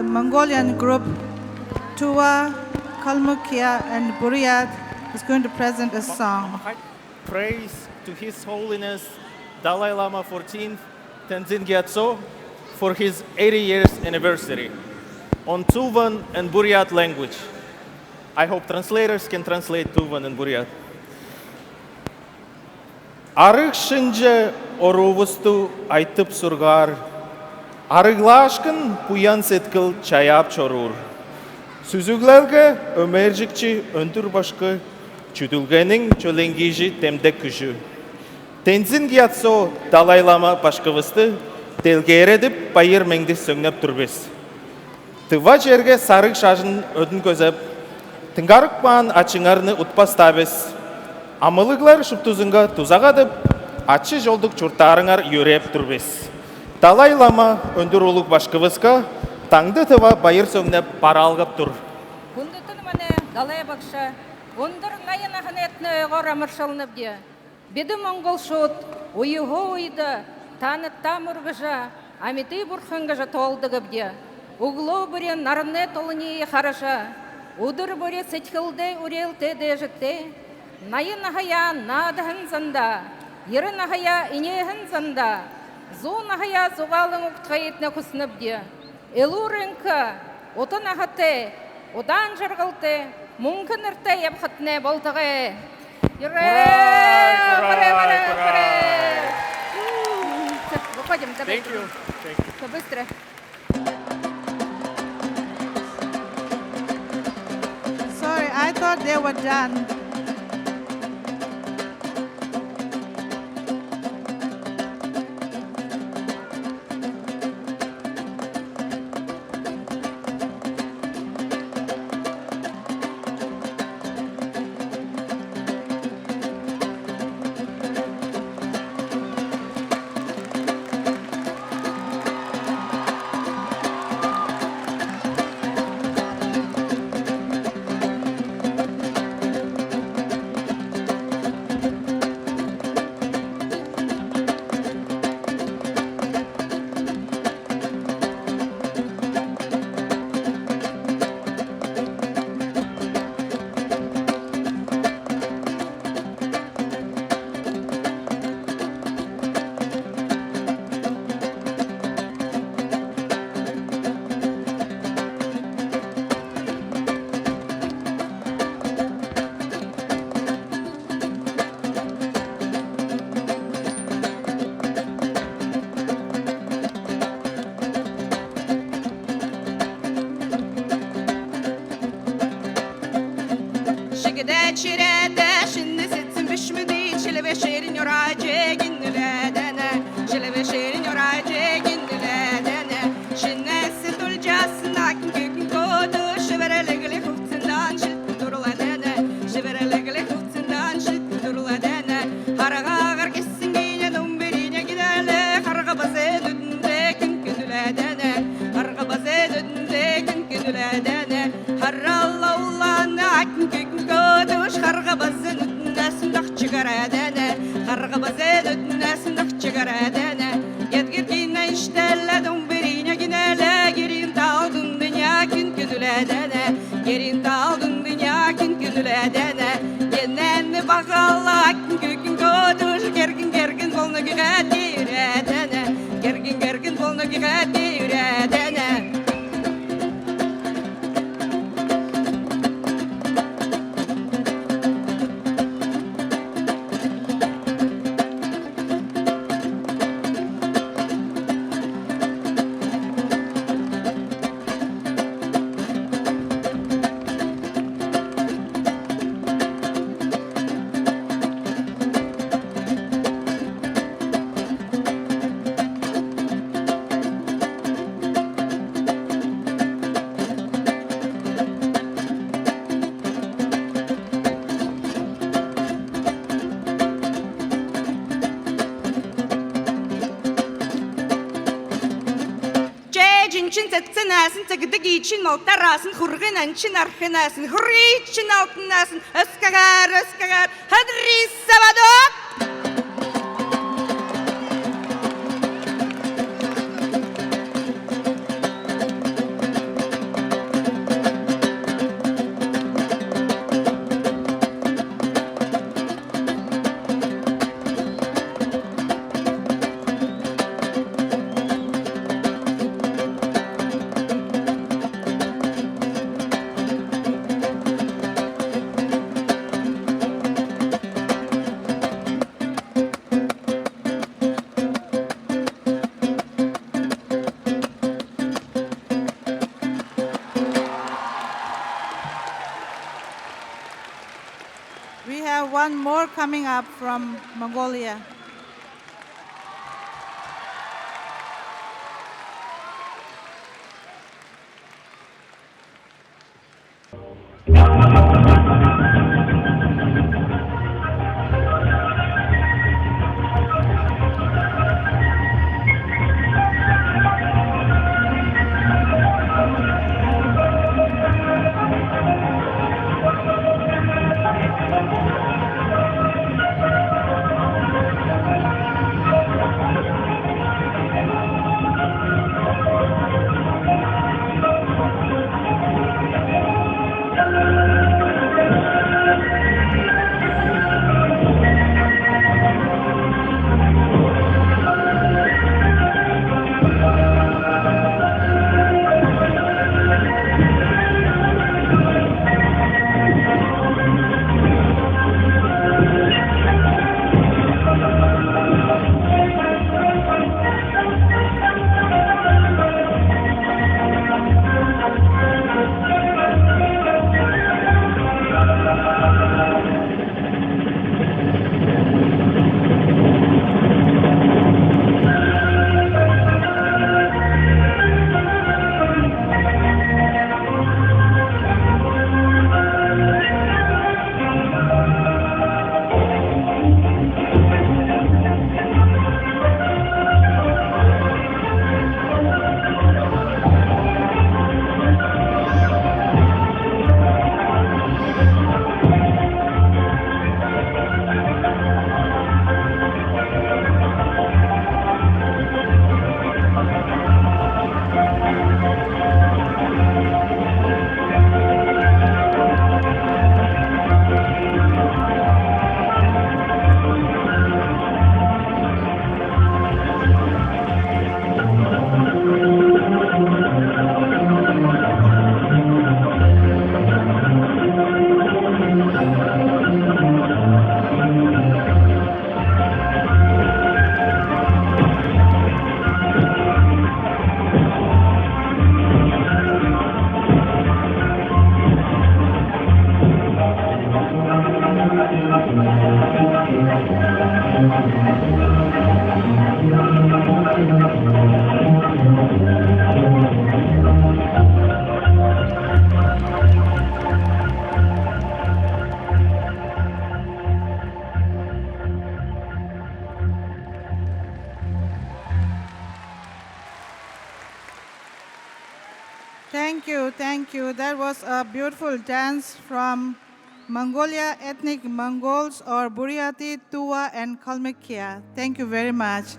The Mongolian group Tuva, Kalmykia, and Buryat is going to present a song. Praise to His Holiness Dalai Lama 14th Tenzin Gyatso for his 80 years anniversary on Tuvan and Buryat language. I hope translators can translate Tuvan and Buryat. Арыг шинже орувусту айтып сургар, арыглашкын пуян сеткил чаяп чорур. Сүзүглерге өмержикчи өндүр башкы, чүтүлгенин чөленгижи темдек күшү. Тензин Гьяцо Далай Лама башкыбысты телгередип байыр меңди сөңнөп турбес. Тыва жерге сарык шажын өдүн көзөп, тыңгарык баан ачыңарны утпастабес. Амылыглар шуптузунга тузагадып, ачы жолдук чуртарыңар йөреп турбес. Далай Лама өндүр улук башкыбызга таңды тыва байыр сөңнөп баралгап тур. Күндүтүн мане Далай багша, ондыр найын аханетне горамыршылныбде. Беді монгол шот, уйығы уйды, танытта мұрғыжа, амиты бурхангажа толдығыбде. Углу бүре нарне толыни хараша, удыр бүре сетхилде урелте дежітте, найын ахая надыхын занда, ерін ахая инехін занда, зун ахая зуғалың уқтғайытны құсыныбде. Элурынка, отын ахаты, одан жырғылты, мүмкін ірте епхытне болтығы. Ура! Ура, Ура! ура, Ура! Всё, выходим, давай. Thank you. Thank you. Всё, быстро. Sorry, I thought they were done. more coming up from Mongolia. Thank you, thank you. That was a beautiful dance from Mongolia, ethnic Mongols or Buryati, Tuva, and Kalmykia. Thank you very much.